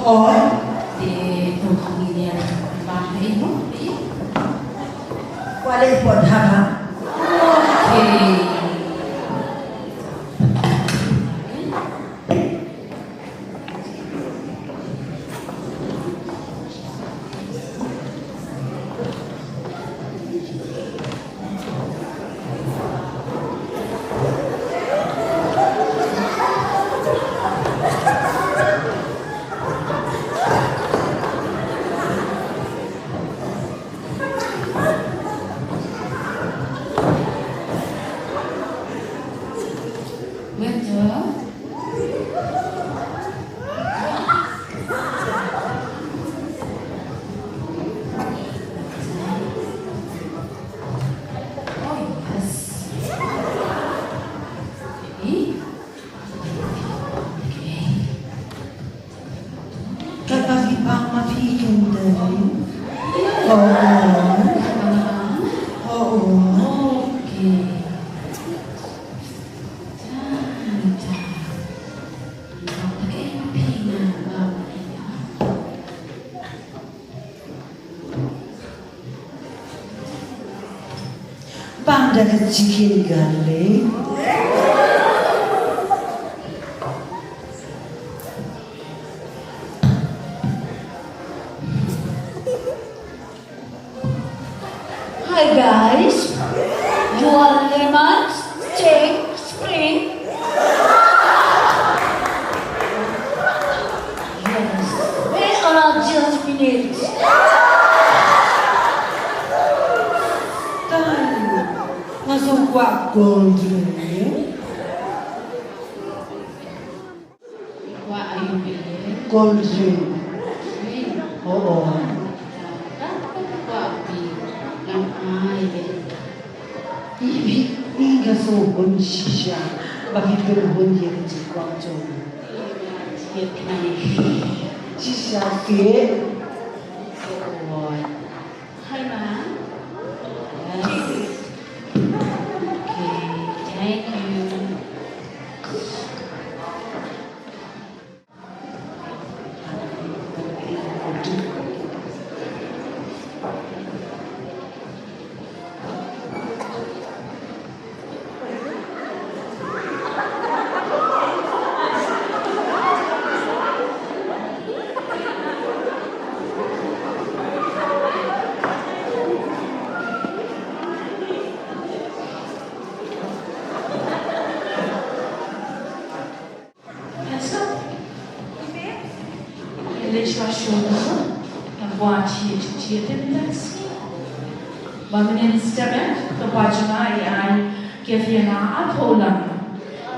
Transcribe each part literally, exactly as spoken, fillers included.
Oi. Te to kami dia ba hai mo. Wale pot haba. Okay. Winter. Oh, yes. Ready? Okay. Kata ki bang ma phi kin dei. Oh, oh. Oh, oh. Okay. Bang da ka chicken garlic. Hi guys, you are lemon, steak, spring. Yes, we are just minutes. Thank you. Nga sngewkwah cold drink. Kwah ayu phi? Cold drink. Drink. Oh, oh. Ka, ka, ka kwah phi. Lam ai phi. Ih, ih, ih, nga sngewbha shisha ba phi pynbun ïa ka jingkwah jong nga. Shisha phi. Oh, oh. Hi, ma'am. Yes. Okay, thank you. Ïa leit shuwa shuwa, nga kwah thied thied, thied, thied, thied. Ba mynnin step eh, ka pa jong nga i ai gift ïa nga arphew lang.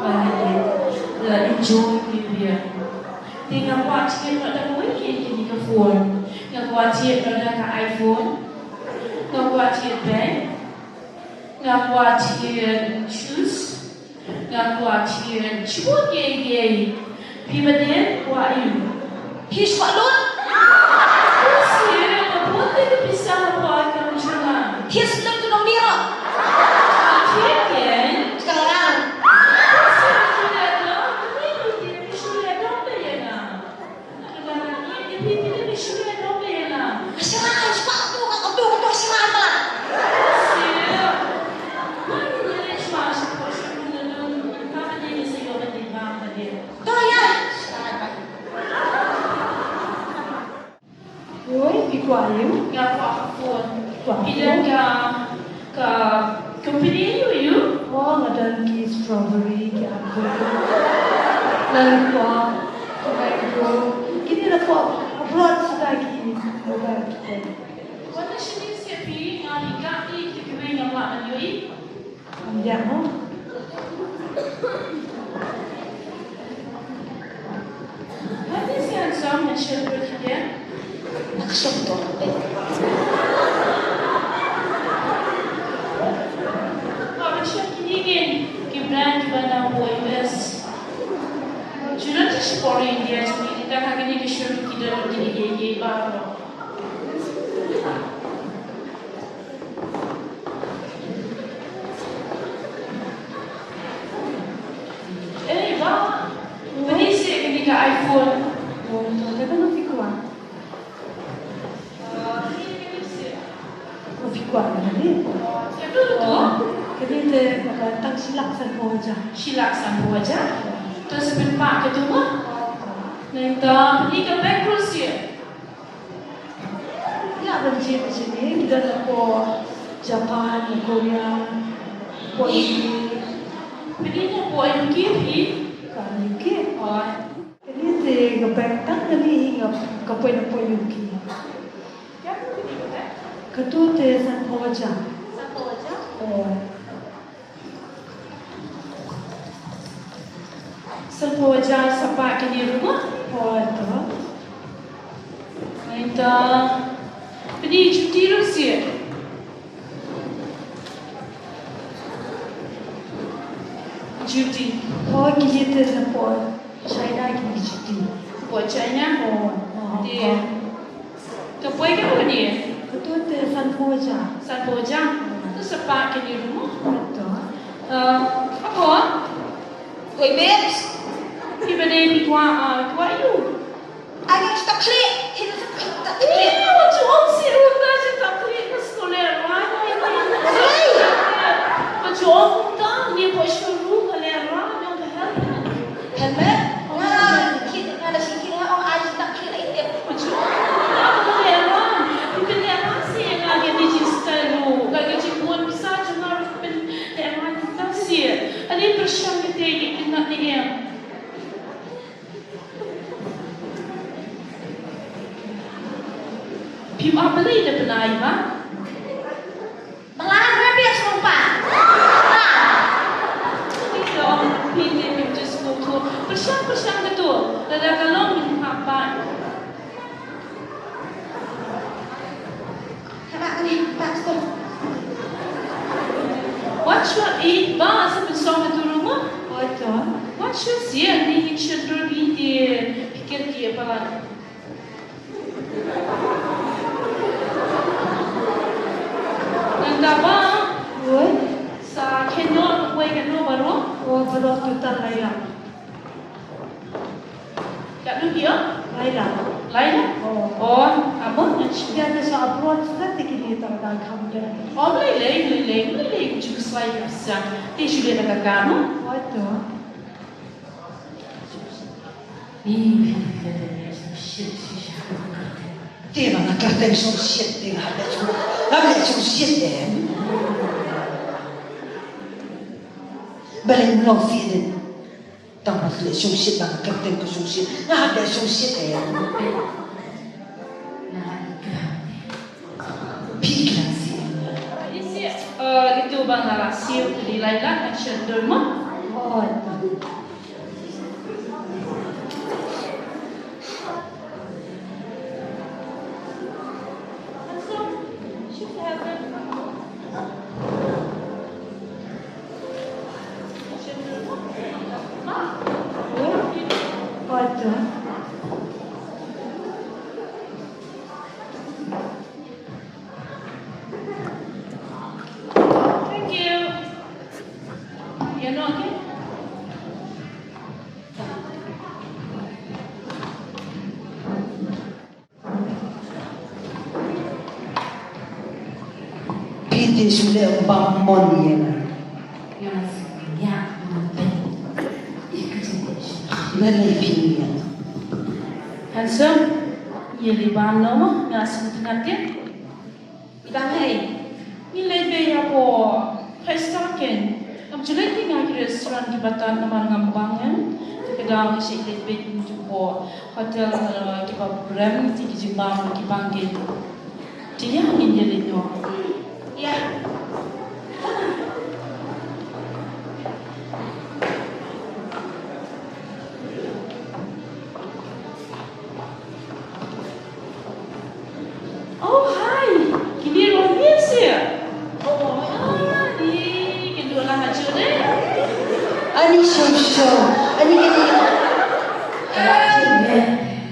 Ba ngan leit, la enjoy New Year. Te nga kwah thied noh da kawei kine ki phone. Nga kwah thied noh da ka iPhone. Nga kwah thied bag. Nga kwah thied shoes. Nga kwah thied shuwa kiei kiei. Phi ba dei kwah ïa u. Phi shuwa lut. Phi shuwa lut, ka bun te ka pisa hapoh account jong nga. Phi shu lut ka nong mira. Thied ïa. Ka ngar. Phi shuwa lut, phi shuwa lut ïa nga. Oi, phi kwah ïa u? Nga kwah phone. Kwah phone? Phi don ka Ka company aïu aïu? Oh, nga don ki Strawberry, ki Apple. Lollipop, ki Mango. Kine la kwah abroad suda ki mobile ki. Wat la shane seh phi, nga ïa ka ïa kiwei ngam lah ban ïohi. Ym ïa mo. Hynrei sien song mynshem ruh ki dei. Nak song to. Ba mynshem kine ki, ki brand kiba na U S. Jurong ki shipor India jong ki, kita ha kine ki showroom ki don kine ki, ki baroh. Eh, ba. Pynïasoh kane ka iPhone. Oh, to, to, to, to. Kane te kaba tang shi lak sanphew hajar. Shi lak sanphew hajar. To sa pynpah katu mo. Nangta pynï ka bag ruh sih. Ïa ban jied ka jingim, ki don hapoh Japan, Korea, hapoh U K. Pynï hapoh U K phi? Ka U K. Oh. Kane te ka bag tang kane hi nga ka poi na poi U K. Katu te sanphew hajar. Sanphew hajar? Oh. Sanphew hajar sa pah kine ruh mo? Oh, to. Nangta pynï juti ruh sih. Juti. Oh, kine te na poi China kine ki juti. Poi China? Oh, oh, te. Oh. Ka poi ka poi ne? Katu te sanphew hajar. Sanphew hajar. To sa pah kine ruh mo? Katu. Eh, apa? Oi, babes. Phi ba dei phi kwah, ah, kwah ïu. Ai, nga ju tap khlieh. Hi, nga ju tap khlieh. Ih, wat ju ong sih ruh ta ju tap khlieh, ka shu lehrain. Hei! Wat ju ong kumta, ngi poi showroom ka lehrain, ong ka helmet. Helmet? Nga, ki, nga da shi ki nga ong ai ju tap khlieh la itep. Wat ju ong kumta, ka lehrain. Phi pynlehrain sih ïa nga, ka jingstyle ruh. Ka, ka jingbun pisa jong nga ruh pynlehrain kumta sih. Ani pyrshang kata ïa ki khynnah ne em. Phim ap balei da bnai ba? Ba la hap ïa sngewbha. Ba. Phi long, phi te phim ju sngewthuh. Pyrshang, pyrshang katu. Lada ka long ngin hap ba. Haba kane, ba, stop. Wat shuwa, eh, ba, sa pynsong ka tu ruh mo? Wat, ah. Wat shuwa sien, ni shuwa dur bi ti, pikir ki, apa lah. Nangta ba, oi, sa kynnoh, wei kynnoh baroh. Oh, baroh tu tar lai ïa. Ka dei ïa? Laila. Laila? Oh. Oh, apa? Ïa, ka sa abroad sudah te kini tak ada kamu dah. Oh, boleh leh, boleh leh, boleh leh. Ku juga sai ka sa. Te sudah tak ada kamu. Oh, tu. Ni, ni, ni, ni, shit, shit, shit. Te ba nga kyrteng shong shit, te nga hap leh shong, nga hap leh shong shit, eh. Balei long fi din. Tang ba khleh shongshit ba nga kyrteng ka shongshit. Nga hap da shongshit eh. Phi kren sih. Isi, eh, itu ba nga la siew ki dei lai lak action dur mo. Oh. Thank you. Ïa, noh, okay? Phi te shu leh bam mon ïa nga. Balei phi ïa? Handsome, ïa leh bam noh mo, nga sngewtynnat ïa. Dang hei. Ngi leit beit hapoh five star ken. Ngam ju leit beit ha ki restaurant kiba tad namar ngam bang em. Te ka dang ngi shait leit beit kumjuh hapoh hotel, eh, kiba rem te ki jingbam ki bang ken. Te ïa ngin ïa leit noh. Ïa. Oh, hi. Kine ruh ngi seh. Oh, hi. Kine ruh la ha jode. Ani show show. Ani kine.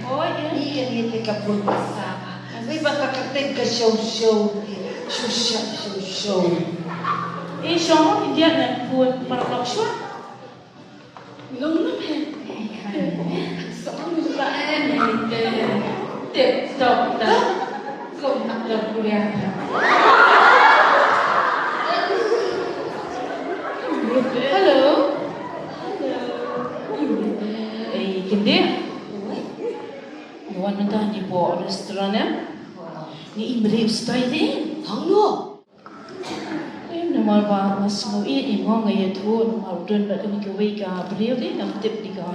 Oh, ïa. Ni kine te ka bun pisa. Ani ba ka kyrteng ka show show. Show show, show show. Eh, show mo ki dia na bun paralok show. Nong nong he. Song nong ba he. Tip top ta. Kong hap da kuliah. Wan mynta ngi poi restaurant em. Ngi im re u stai de. Hang no. Em namar ba nga sngew ïa i mo nga ïathuh namar u don bad kane kawei ka briew de ngam tip de ka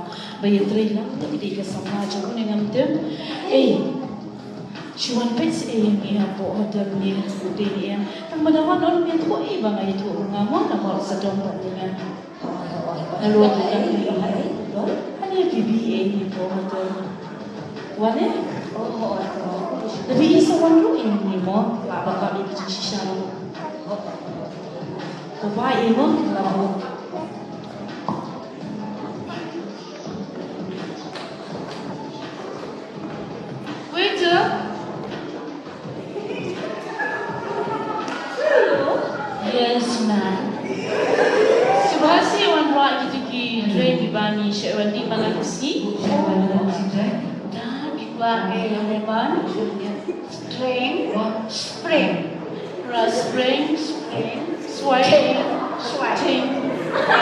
ba ïatrei lang de ka samla jong u ne ngam tip. Ei. Shu wan peit sa ei ngi hapoh hotel ngi de ngi em. Tang ba da wan ong ïathuh ei ba nga ïathuh nga mo namar sa don bad ngi em. Hello, hello. Ani P B A ni ko hotel. Wane? Oh, oh, oh. Tapi isa wan ru ini mo. Ba ba kami kecil sisa ru. Ko ba ini mo. Waiter. Yes, ma'am. Shu ba shi wan rah kita ki drink kiba ngi shah wan dih malam ka sngi. Shah wan dih malam ka sngi. Da kiba ke lemon. Drink. Spring. Ra spring. Spring. Swai. Ting. Swai. Ting. Kita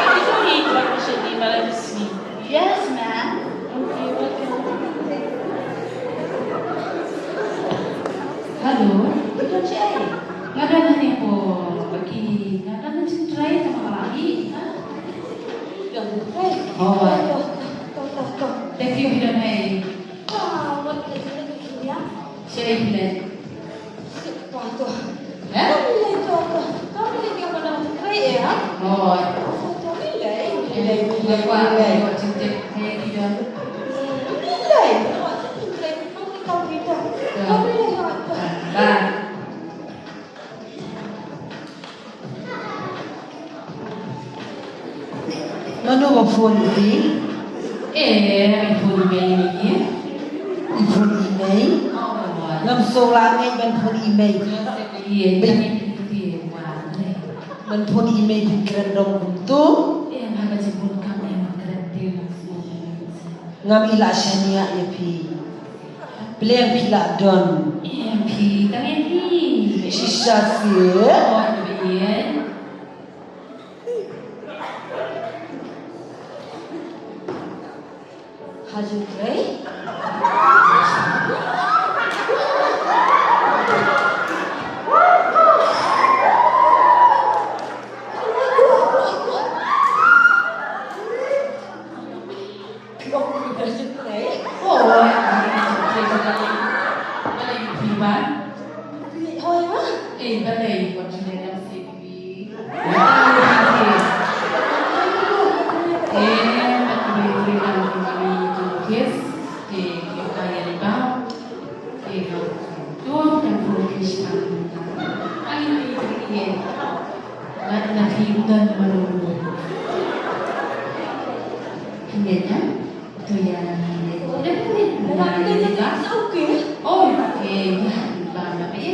ki kiba ngi shah dih malam ka sngi. Yes, ma'am. Okay, welcome. Hello, phi don shaei? Nga don hangne hapoh, baki nga don na jingtrei tang ma la ïohi. Don jingtrei? Oh. Thank you, phi don haei? Shaei phi leit? Hooid. Bye. Mano ba phone ïa phi? Eh, i phone i mei ïa phi. I phone i mei? Oh, ngam sngewlah ngai ban phone i mei. Ban phone i mei phin kren dong kumtu. Eh, nga ka jingpun kam eh, nga kren te, nga sngewlah. Ngam i la shaniah ïa phi. Pleng phi la don. Em phi, tang em phi. Shisha sih. Oh, em phi. Haju trei. Phi ong phi dah jingtrei. Oh, balei phi wan? Phi hoi ma? Eh, balei wan jingtrei dang si phi. Eh, ma phi trei dang phi mami jong kiss. Eh, phi ong ka ïa ni ba. Eh, ka. Tu kan phi kiss ma. Ai, ni ni. Ngan na phi udan malu. Phi ïa nya. Tu ïa na phi ïa. Dah phi ïa. Dah phi ïa. Dah phi ïa. Oh, okay. Ïa, ba na phi.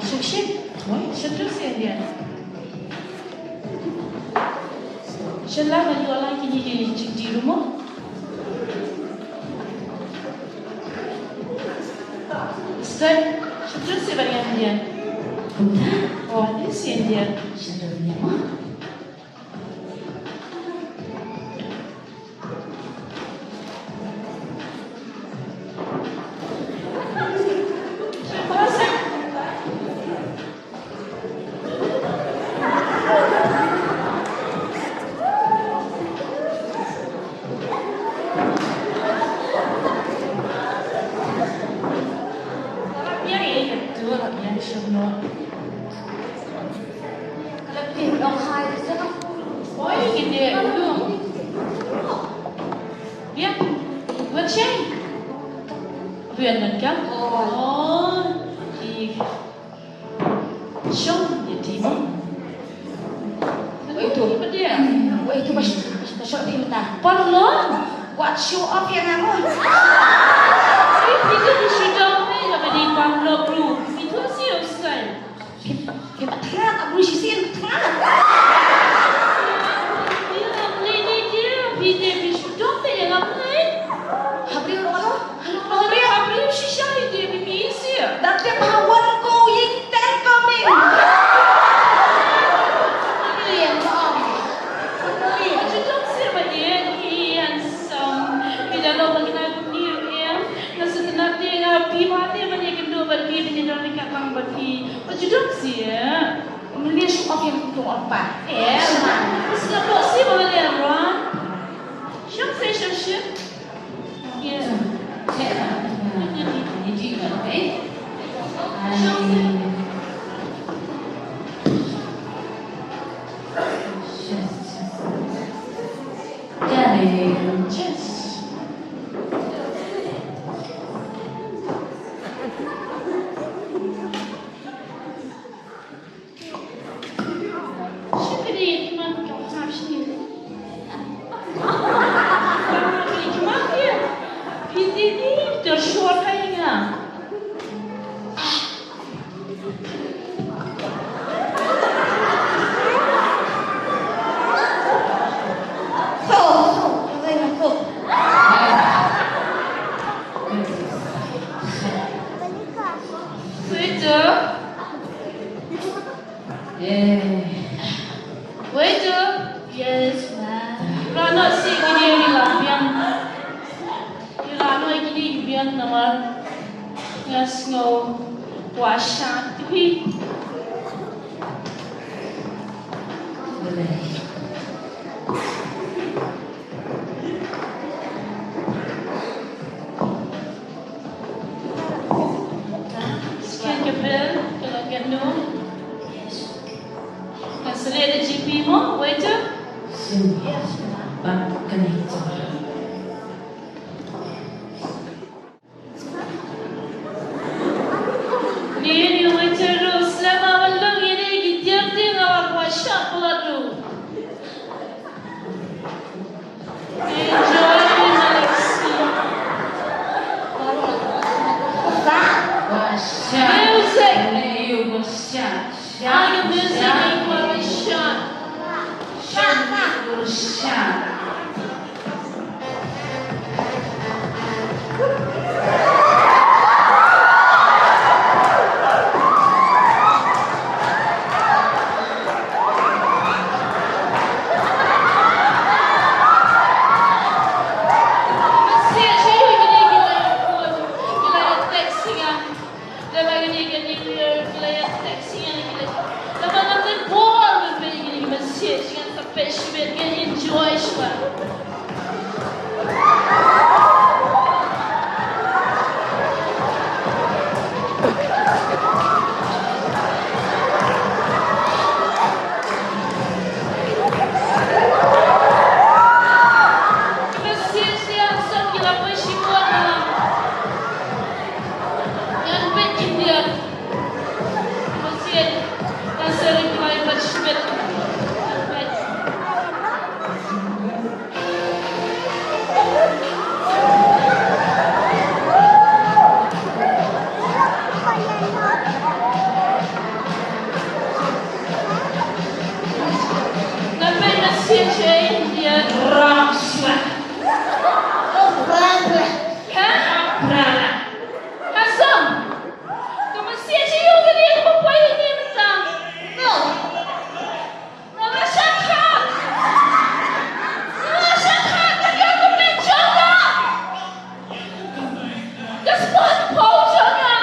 Shakshit, shakshit sien dia. Shala ka yu ala kini ki chiti rumo. Stan, shakshit sien dia. Kumta? Oh, ni sien dia. Shakshit dia ma. Oi, kinde, ulu. Biang, wat shai. Biang nan kam? Oh, i shong, ya ti mo. Wei tu. Wei tu, pas, pas shong di mata. Parlok. Wat show off ya namo. Ih, kita di sidang ni, apa di parlok lu. Itu sih, Ustaz. Ki, ki ba thngan, a bru shisien ba thngan. Ïa, ni, ni, ïa, phi te, phi shu dom te ïa ngam ngai. Ha briew ruh ka lo. Ha briew, ha briew shisha ïa te, phi, phi shisha. Dap te Bad phi, ba ju dang sih, eh. Mlien shu off ïa ka kynthong orpah. Eh, ma. Sngap noh sih ba nga leh ruh. Shong sih, shong sih. Ïa. Shong sih. Darling. Yes. Waiter. Eh. Waiter. Yes, ma'am. Rah noh sih kine ki la biang. Ki rah noh kine ki biang namar nga sngew kwah shad ïa phi. Scan ka bill, ka la get noh. Ka select da G P mo, waiter? Scan. Ban connect. Ni, ni waiter ruh, sngewbha ban lum ïa ki tiar tiar, nga kwah shad palat ruh. Enjoy the next scene. Music. Music. Lada kane ka New Year ki la ïa text ïa ngi, ki la, lada ngam dei bor ban peit ïa kine ki message, ngan sa peit shibit, ngan enjoy shuwa. Ki message ïa ngi ki la poi shibun. Ngan peit khyndiat. Masiat, ngan sa reply pat shibit. Ngan peit. Ngan peit masiat sha India. Wrong shuwa. Oh, brother. Ha? Brother. Handsome. Ka masiat sha ïew kane kaba poi hangne mynta. No. Nga la shah khmat. Nga la shah khmat, ka dei ka met jong nga. Ka spot pau jong nga.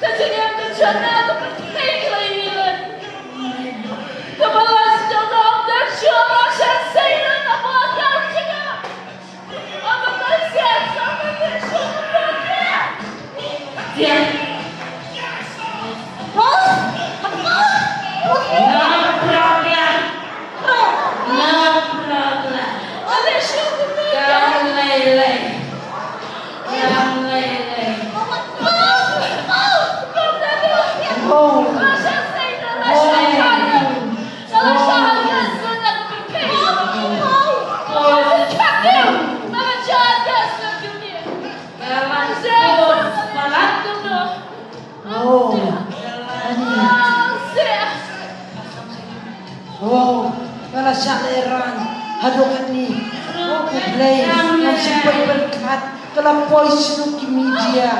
Ka jingim ka jong nga ka pynthei ka la ïa. Ka balance jong nga ong da jong nga sha sei na ka ba ka jong nga. No problem. No problem. Come lei lei. Come lei lei. Oh. Oh. Oh. Oh. Nga la shah lehrain haduh katne. Oh, khublei. Ngam shym poi pyrkhat ka la poi sha ki media.